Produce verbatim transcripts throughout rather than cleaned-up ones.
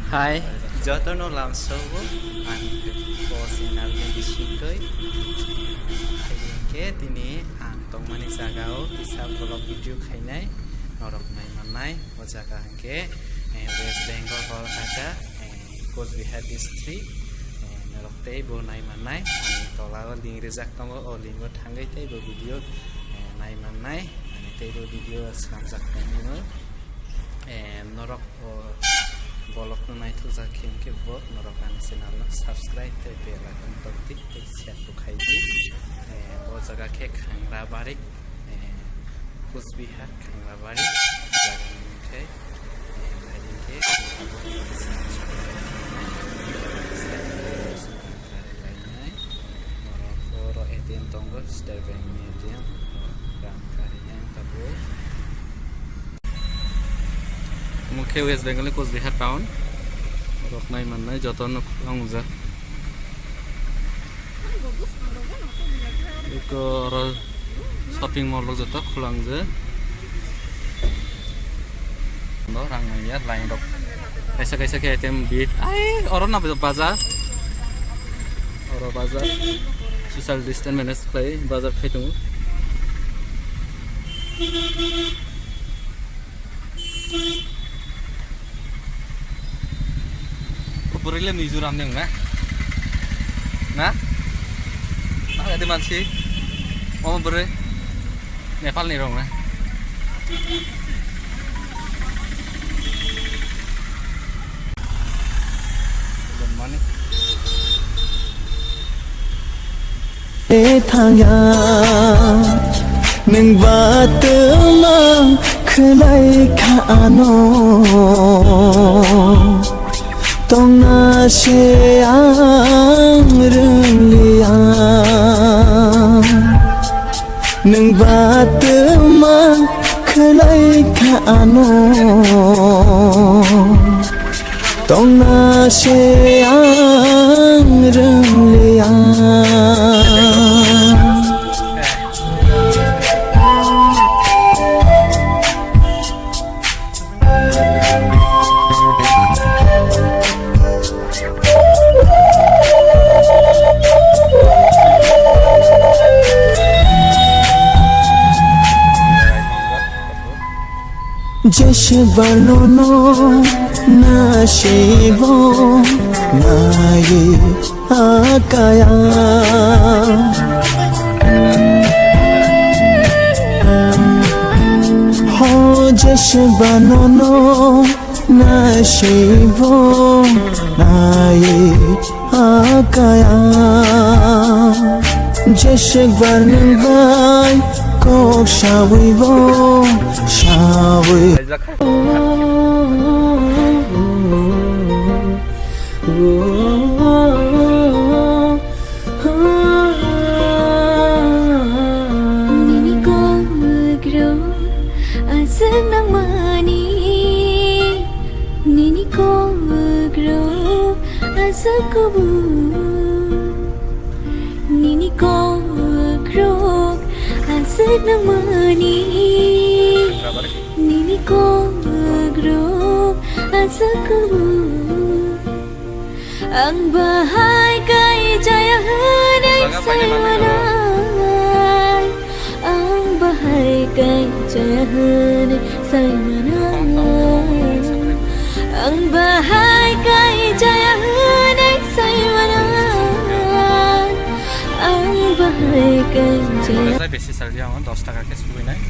Hai, jotono lamsogo ang o channel ni bisingtwi. Hai hwnkhe tini ang tongmani jagao kisa vlog video khainai, norok nai mannai. O jaga hwnkhe, eh, West Bengal Kolkata, eh, Coach Bihar district, eh, norok teibo nai mannai. Ani tola o link rijak tongo, o link o thangwi teibo video, eh, nai mannai. Ani teibo video swnamjak tongmano. Eh, norok o bolokno naithokjak khe hwnkhe bo norok ani channel no subscribe tei bell icon tongdi tei share bo khaidi. Eh, o jaga khe Khangrabari, eh, Coach Bihar Khangrabari jaga ni hwnkhe, eh, hai hwnkhe Oro, oro A T M tongo, State Bank ni A T M. Rang kari yang tabuk. Omo khe West Bengal ni Coach Bihar town. Rok nai mannai joto no khulangja. Eko oro shopping mall rok joto khulangja. No rang manya line rok. Kaisa kaisa khe item bid. Ai, oro na bazar. Oro bazar. Social distance manage khlai bazar khai tongo. Bwrwi le Mizoram ni wng na? Na? Ang adi mansi. Omo bwrwi Nepal ni rong na? E thangya, nwng ba twma khwlai kha ano. Tongna se ang rwngliya. Nwng ba twma khwlai kha ano. Tongna se ang rwngliya. Jeswk barno no na sebo nai akaya. Ho jeswk barno no na sebo nai akaya. Jeswk bar nwng bai kok sawi bo sawi. Nini kok rok aswk nangmani. Nini kok rok aswk kubui. Nini kok rok aswk nangmani. Nini kok rok aswk kubui. Ang bahai kai chaya hwnwi sai manai. Ang bahai kai chaya hwnwi sai manai. Ang bahai kai chaya hwnwi sai manai. Ang bahai kai chaya. Besi salji ang dos taka khe subuinai.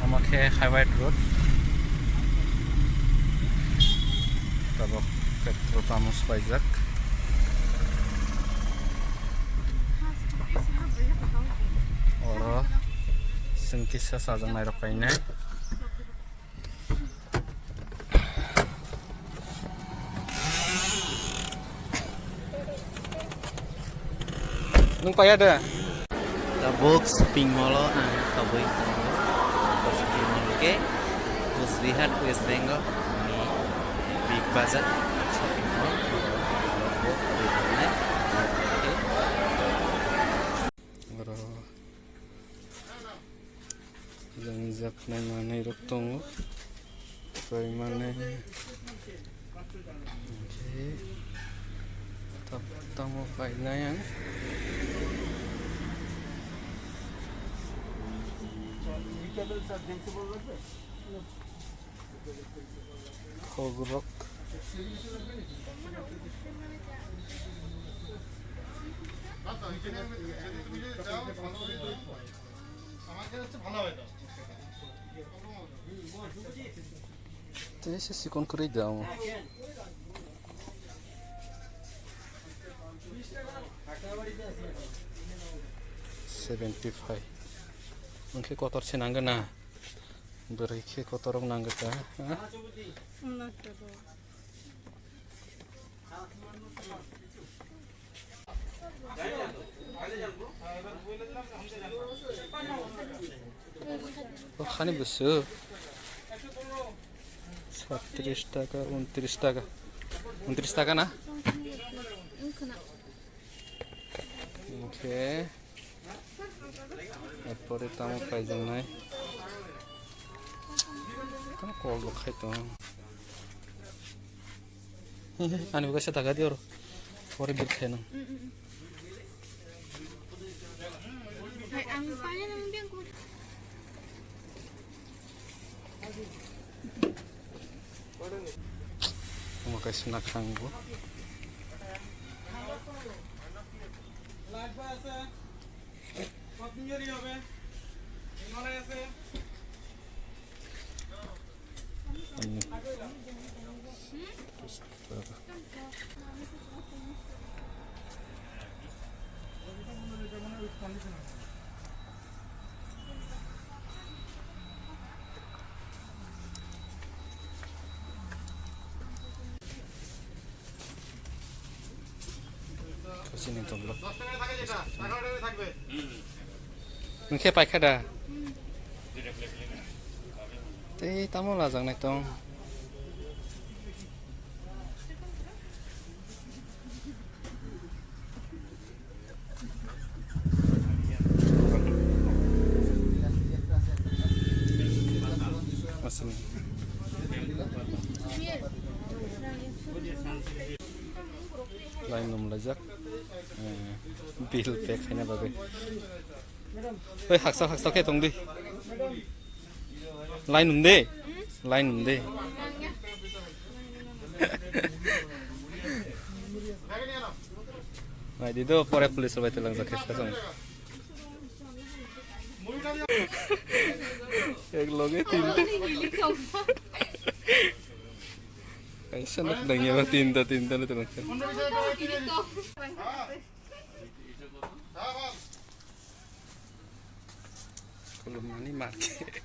Omo khe highway road. Tabok petrol pump o swbaijak. Oro chwng kisa chajaknai rok painai. Nwng paiya de? Tabuk shopping mall o ang tabui tongo. Shopping mall khe Coach Bihar, West Bengal ni Big Bazaar shopping mall. Oro rijak nai manwi rok tongo. Paimani. Oke. Tap-, tamo painai ang. Hogrok. Tei se sikon kwrwi da omo. Seventy five. Hwnkhe kotor se nangkha na. Bwrwi khe kotor rok nangkha ta, ha? O hani busu. Satris taka, untris taka. Untris taka na? Oke. Erpore tamo kaijaknai. Tamo kol bo khai tong. Ani bo kaisa daga di oro. Pore bil khainang. Hai, ang panel ang biang ko. Omo kaisa nakhang bo. Sini tonglo. Nokhe paikha da? Tei tamo lajaknai tong. Aswk. Line num laijak. Eh, bill pay khaina bagwi. Oi, haksa haksa khe tong di. Line num de. Line num de. Nai di do, pore police rok bai twlang jak khe sa song. Ek loge tinta. Kaisa nuk dang ya, tinta, tinta na twlang khe. Khulumnani market.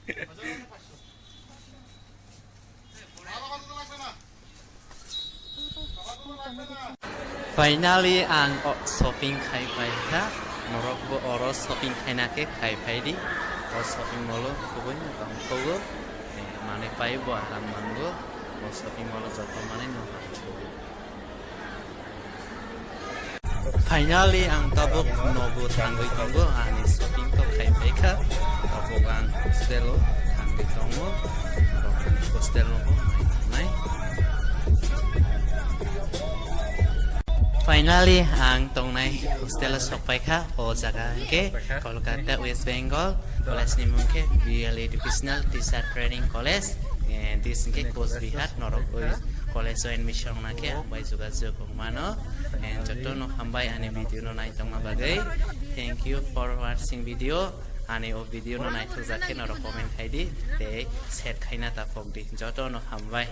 Finally, ang o shopping khai pai kha. Norok bo oro shopping khaina khe khai pai di. O shopping mall o kubui no tong thogo. Eh, manwi pai bo aram mango. O shopping mall o joto manwi no. Finally, ang tabuk nogo thangwi tongo, ani shopping to khai paikha. Tabuk ang hostel o thangwi tongo, hostel o nai. Finally, ang tongnai hostel o sok paikha. O jaga hwnkhe Kolkata, West Bengal. College ni mung khe B L Educational Teacher Training College. Eh, this hwnkhe Coach Bihar, norok oi college o admission rwna khe ang bai jogajog wng mano. Eh, joto no hambai ani video no nai tongma bagwi. Thank you for watching video. Ani o video no naithok jak khe norok comment khai di tei share khaina ta phok di. Joto no hambai.